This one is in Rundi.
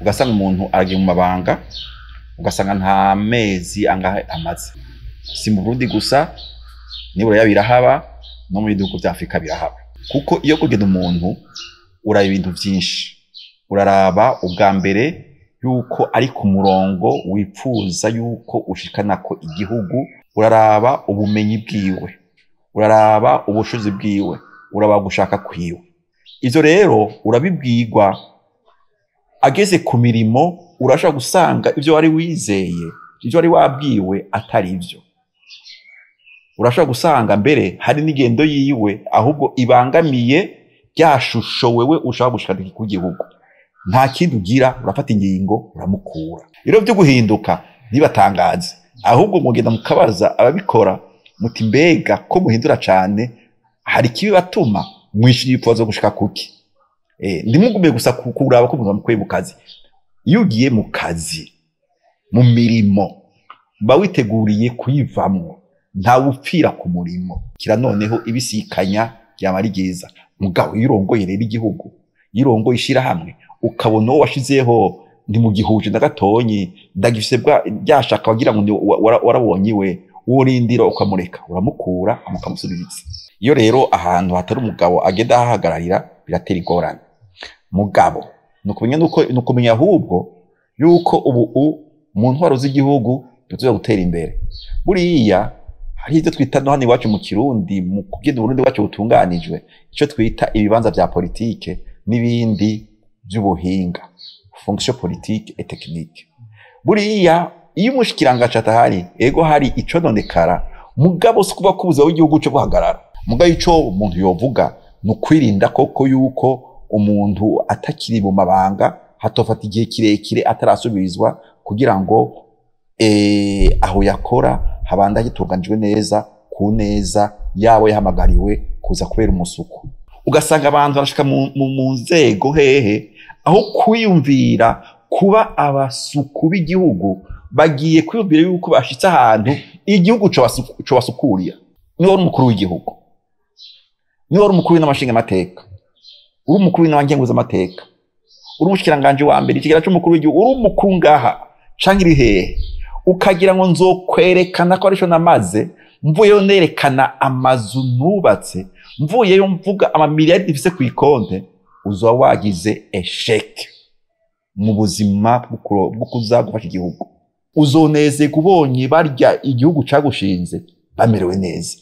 Ugasanga umuntu aragiye mu mabanga, ugasanga nta mezi angahe amaze. Si mu Burundi gusa, n'iburaya birahaba, no mu bihugu vya Afrika birahaba. Kuko iyo kugena umuntu uraba ibintu vyinshi, uraraba ubwa mbere yuko ari ku murongo wipfuza yuko ushikanako igihugu, uraraba ubumenyi bwiwe, uraraba ubushobozi bwiwe, uraraba gushaka kwiwe. Ivyo rero urabibwirwa ageze ku mirimo, urashobora gusanga ivyo wari wizeye, ivyo wari wabwiwe atari ivyo. Urashobora gusanga mbere hari n'ingendo yiwe ahubwo ibangamiye rya shusho wewe ushaka gushikana ku gihugu. Nta kindi ugira, urafata ingingo uramukura. Rero vyo guhinduka ntibatangaze, ahubwo mugenda mukabaza ababikora muti: mbega ko muhindura cane, hari ikibibatuma mwishira ipfuza gushika kuki? Ntimugume gusa kuraba ko umuntu bamukuye mu kazi. Iyo ugiye mu kazi, mu mirimo, uba witeguriye kuyivamwo, ntawupfira ku murimo. Kira noneho ibisikanya ryama ari ryiza. Mugabo iyo urongoye rero igihugu, iyo urongoye ishirahamwe, ukabona uwo washizeho ntimugihuje na gatonyi, ndagifise bwa ryashaka wagira ngo warabonye iwe, worindira ukamureka, uramukura mukamusubiriza. Iyo rero ahantu hatari umugabo agenda ahahagararira, biratera ingorane. Mugabo nukumenya nuko nukumenya ahubwo yuko ubu mu ntwaro z'igihugu tuzoza gutera imbere. Buriya hari ivyo twita no hano iwacu mu Kirundi, mu kugenda Uburundi bwacu butunganijwe, ico twita ibibanza vya politike n'ibindi vy'ubuhinga, fonction politique et technique. Buriya iyo umushikiranganji atahari, ego hari icononekara, mugabo si ukuvuga ko ubuzima bw'igihugu co buhagarara. Mugabo ico umuntu yovuga ni ukwirinda koko yuko umuntu atakiri mu mabanga hatofata igihe kirekire atarasubirizwa, kugira ngo aho yakora habandanye gitunganijwe neza ku neza yabo yahamagariwe kuza kubera umusuku. Ugasanga abantu barashika mu nzego hehe, aho kwiyumvira kuba abasuku b'igihugu, bagiye kwiyumvira yuko bashitse ahantu igihugu cobasukurira. Niba wari umukuru w'igihugu, niba wari umukuru w'inama nshingamateka, uri umukuru w'inama nkenguzamateka, uri umushikiranganji wa mbere, ikigera c'umukuru w'igihugu, uri umukuru ngaha canke iri hehe, ukagira ngo nzokwerekana ko arico namaze, mvuyeyo nerekana amazu nubatse, mvuyeyo mvuga amamiliyaridi mfise kw'ikonte, uzoba wagize échec mu buzima bwo kuza gufasha igihugu. Uzonezerwa ubonye barya igihugu cagushinze bamerewe neza.